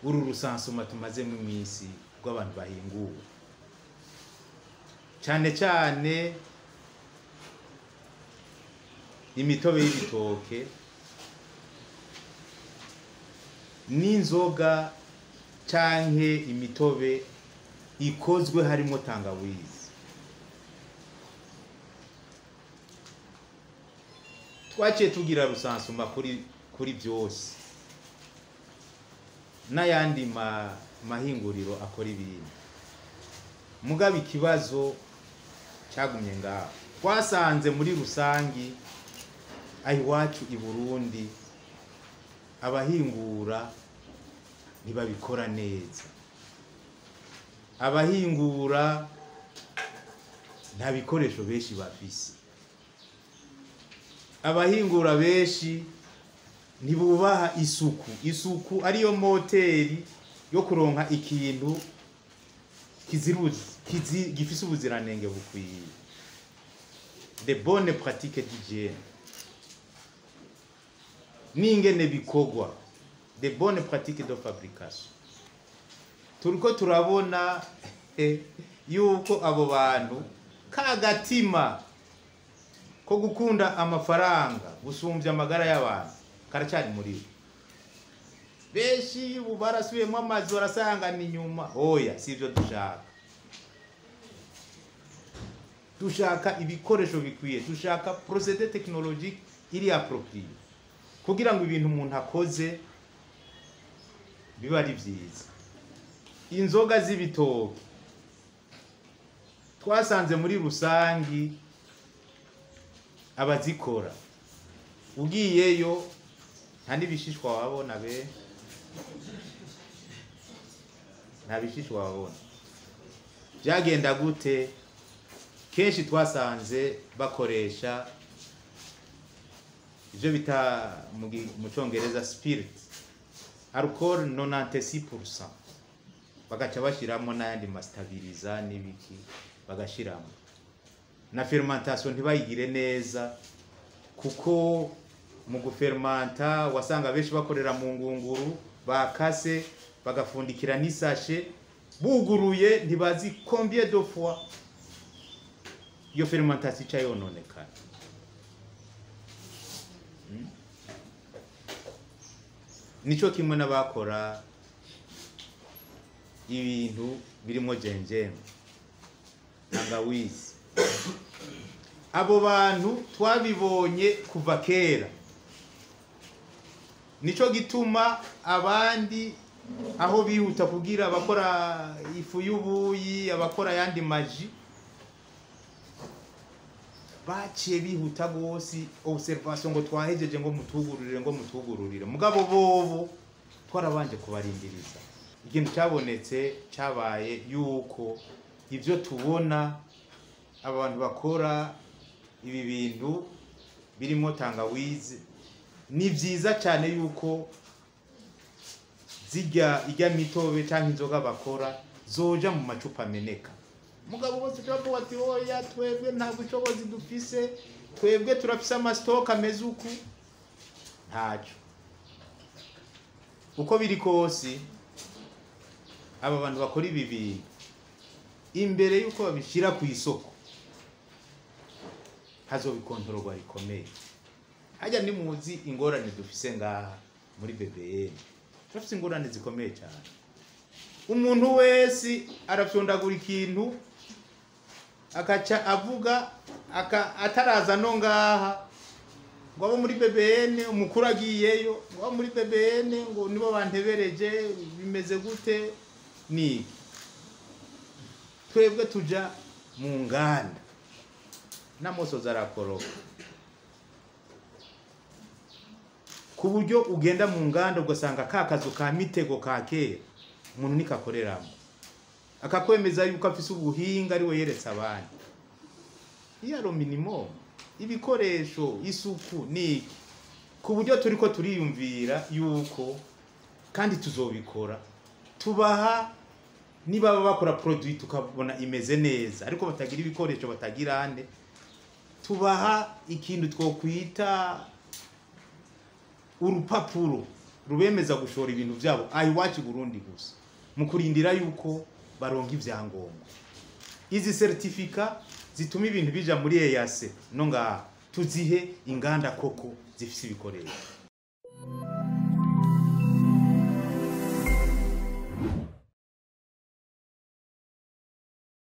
Uru recensement tumazemo iminsi rw'abantu bahingura, cyane cyane imitobe y'ibitoke n'inzoga canke imitobe ikozwe harimo tangawizi. Twaciye tugira recensement kuri byose n'ayandi mahinguriro akora ibintu. Mugabo ikibazo cyagumye ngaho, twasanze muri rusangi aho iwacu i Burundi abahingura ntibabikora neza, abahingura nta bikoresho benshi bafise, abahingura benshi ntibubaha isuku. Isuku ariyo moteri yo kuronka ikintu gifise ubuziranenge bukwiye, de bonnes pratiques d'hygiène n'ingene bikogwa, de bonnes pratiques de fabrication. Turiko turabona yuko abo bantu kagatima ko gukunda amafaranga gusumbya amagara y'abantu karacyari muri bo. Benshi ubu barasubiyemo amazu barasangana inyuma. Oya, sivyo dushaka. Dushaka ibikoresho bikwiye, dushaka procédé technologique iri approprié kugira ngo ibintu umuntu akoze biba ari vyiza. Inzoga z'ibitoki twasanze muri rusangi abazikora, ugiyeyo nta n'ibishishwa wabona be, nta bishishwa wabona. Byagenda gute? Kenshi twasanze bakoresha ivyo bita mu Congereza spirit, alcool 96%, bagaca bashiramo n'ayandi mastabiliza n'ibiki bagashiramo, na fermentation ntibayigire neza, kuko mu gufermenta wasanga benshi bakorera mu ngunguru bakase bagafundikira n'isashe buguruye, ntibazi combien de fois iyo fermentation ica yononekara. Nico kimwe n'abakora ibintu birimo gingembre, tangawizi. Abo bantu twabibonye kuva kera. Nico gituma abandi aho bihuta kugira abakora ifu y'ubuyi, abakora yandi maji, baciye bihuta gose observation ngo twahejeje ngo mutugururire, ngo mutugururire. Mugabo bobo twarabanje kubarindiriza. Ikintu cyabonetse cyabaye yuko ivyo tubona abantu bakora ibi bintu birimo tangawizi ni vyiza cyane yuko zijya ijya mitobe canke inzoga bakora zoja mu macupa ameneka. Mugabo bose turavuga ati oya, twebwe nta bushobozi dufise, twebwe turafise amastoka ameze uku, ntaco. Uko biri kose aba bantu bakora ibi bintu imbere yuko babishira ku isoko hazobikontororwa rikomeye. Hajya nimuzi ingorane dufise ngaha muri BBN, turafise ingorane zikomeye cyane. Umuntu wese arafyondagura ikintu akaca avuga ataraza no ngaha ngo abo muri BBN umukuru agiyeyo, ngo abo muri BBN ngo nibo bantebereje bimeze gute. Ni twebwe tuja mu nganda n'amosozi arakoroka, ku buryo ugenda mu nganda ugasanga ka kazu ka mitego ka kera umuntu nikakoreramo, akakwemeza yuko afise ubuhinga ari we yeretse abandi. Iyo ari minimum ibikoresho, isuku niki, ku buryo turiko turiyumvira yuko kandi tuzobikora, tubaha niba bakora produit tukabona imeze neza ariko batagira ibikoresho, batagira ande, tubaha ikintu twokwita urupapuro rubemeza gushora ibintu byabo aha iwacu i Burundi gusa, mu kurindira yuko baronka ibyangombwa. Izi certificat zituma ibintu bija muri EAC no ngaha, tuzihe inganda koko zifise ibikoresho.